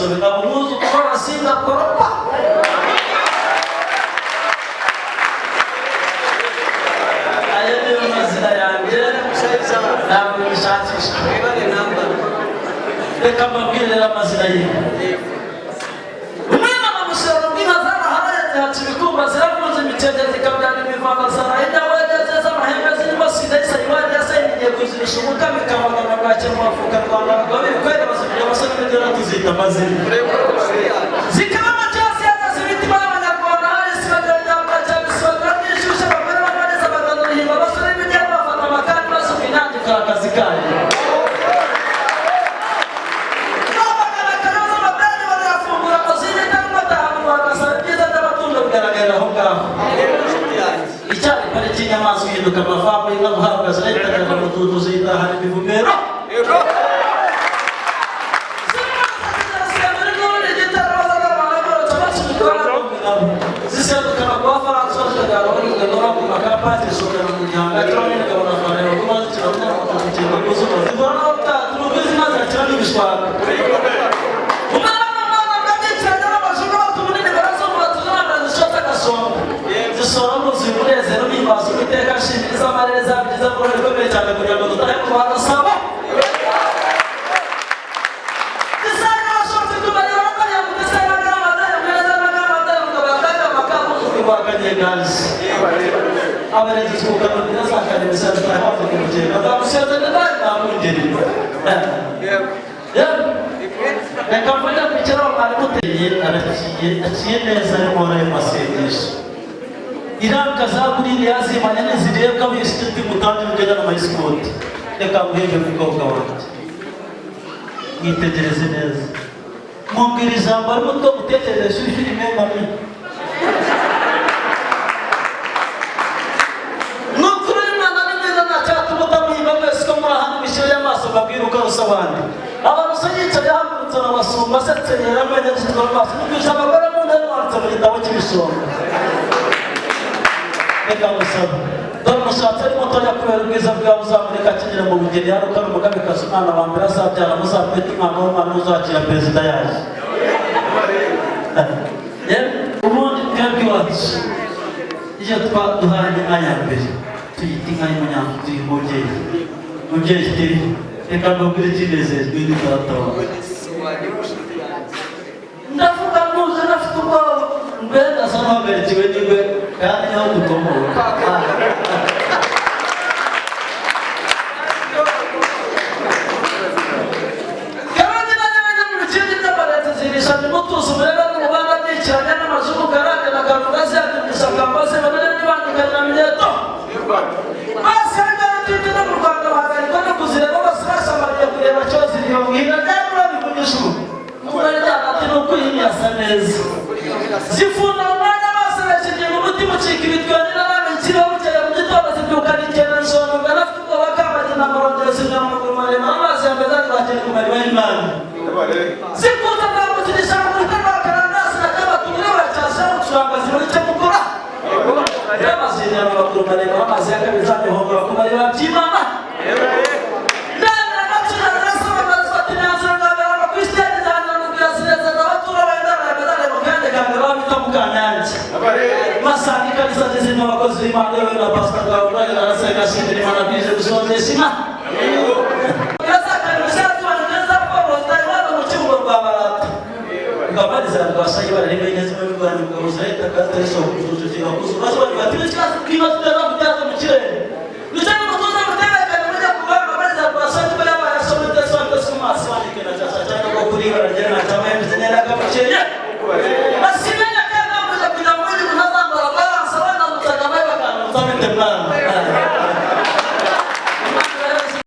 Gasobe, nkaba umwuzukuru w'Abasinga Koropa. Ayo niyo mazina yanjye, ntabwo bishakisha. Reka mbabwire rero amazina ye. Umwana musoro bw'inka zaraharetse, haca ibikumba, ziravuza imikenge, zikabyana imivanga, zarahinda wegeze z'amahembe zirimo sida isayiwari yasengiye kuzirisha umukama ikamagana bwake mu bafuka Rwanda abagabo b'ibikwere bazibwira abasore n'ibigera tuzita amazina zikaba amacyasi yagaze imitima y'Abanyarwanda. Hari isibagiro rya bwacya, isibagiro ry'ishyushyu, abagore b'abarezi, abagabo ruhimba, abasore b'ibigera bafata amakani basuka inyange ikora akazi kayo. Icyari pariki y'inyamaswa ihinduka amafamu y'inka guhabwa zirahitaga mututu zitahana imivumero. Zisedukana kuba faransa zikagara bari ku makampani zisukana mu gihanga cyangwa zikabona farero kuba zikira mu kuzuba zivura n'aho utaha izina zirakira n'ibishwanga. Zisora nuzuye umunezero n'imbazo Uwiteka ashimiriza amarere zabigize uruhare rukomeye cyane kugira ngo dutahe mu Rwanda saba. Abarezi tukanugira zakaremesa dutahe ku mugenda nzamusezerera nawe namungeri. Reka mvuge ku kiraro mwari muteye araciye, aciye neza arimo y'amasengesho. Iranka za gurindi yazimanye ntizirebwa wese mutangira ugenda n'amayisikoti. Reka nguhembe mukobwa wanjye, mwitegereze neza, mumbwira ijambo arimo two mutekereze filime mami. Ni ukuri Imana ni mwiza, nta cyatuma utamuhimba mwese ko muri ahantu mishyire y'amaso mbabwira uko arusha abandi. Abantu se yicaye ahagurutse arabasumba asetse yaramenye gushyirwa amaso numvise abagore mu ntebe banditse mu gitabo cy'ibisonga. Reka ngusabe, dore umushatsi ari mutoya kubera ubwiza bwawe, uzamureka akigera mu bugeni yaruka ari umugabekazi. Umwana wa mbere azabyara muzamwite umwana w'umwana uzakira perezida yaje. Ubundi twebwe iwacu iyo twaduhanye inka ya mbere tuyita inka y'umunyamutuye. Umubyeyi, mubyeyi tiri, reka mbabwire ikinezezwe ni data wawe. Ndavuga ntuje nafite ubwoba mbe ndasa n'uhagarikiwe n'ingwe kandi niho dukomoka. Kandi n'abanya mu bikindi by'abarezi zirisha nimutuze umurebe n'urubanda byikiranya n'amazungu karande na karugazi yadumisha kambaze banane n'ibandukanye na minyeto. Bose n'abatwite no mu Rwanda bahagarikwa no kuzireba, bose bashamariye kureba cyose ntibabwira byabura bivugisha ubu. Ati ni ukwihimya asa neza. Zifunda umwanya bose bashingiye umutima ucika ibitwenge n'ababikira bukeye mu gitondo zibyukana ikintu nsonga afite ubwoba kamagina amurongera zimwe amaguru maremare amazi ya mbere azakira ku mariba y'Imana. Zikunze kwambukira mu rugo rwa Karangasi na Kabatumire baracyasha gucuranga zibura icyo mukora. Y'amazi amaguru maremare amazi ya kabiri zamihongora ku mariba by'Imana. Masani kanisa zizima abakozi b'Imana yewe na pastor Gaburaya arasenga ashimira Imana bwije gusonjesha inka.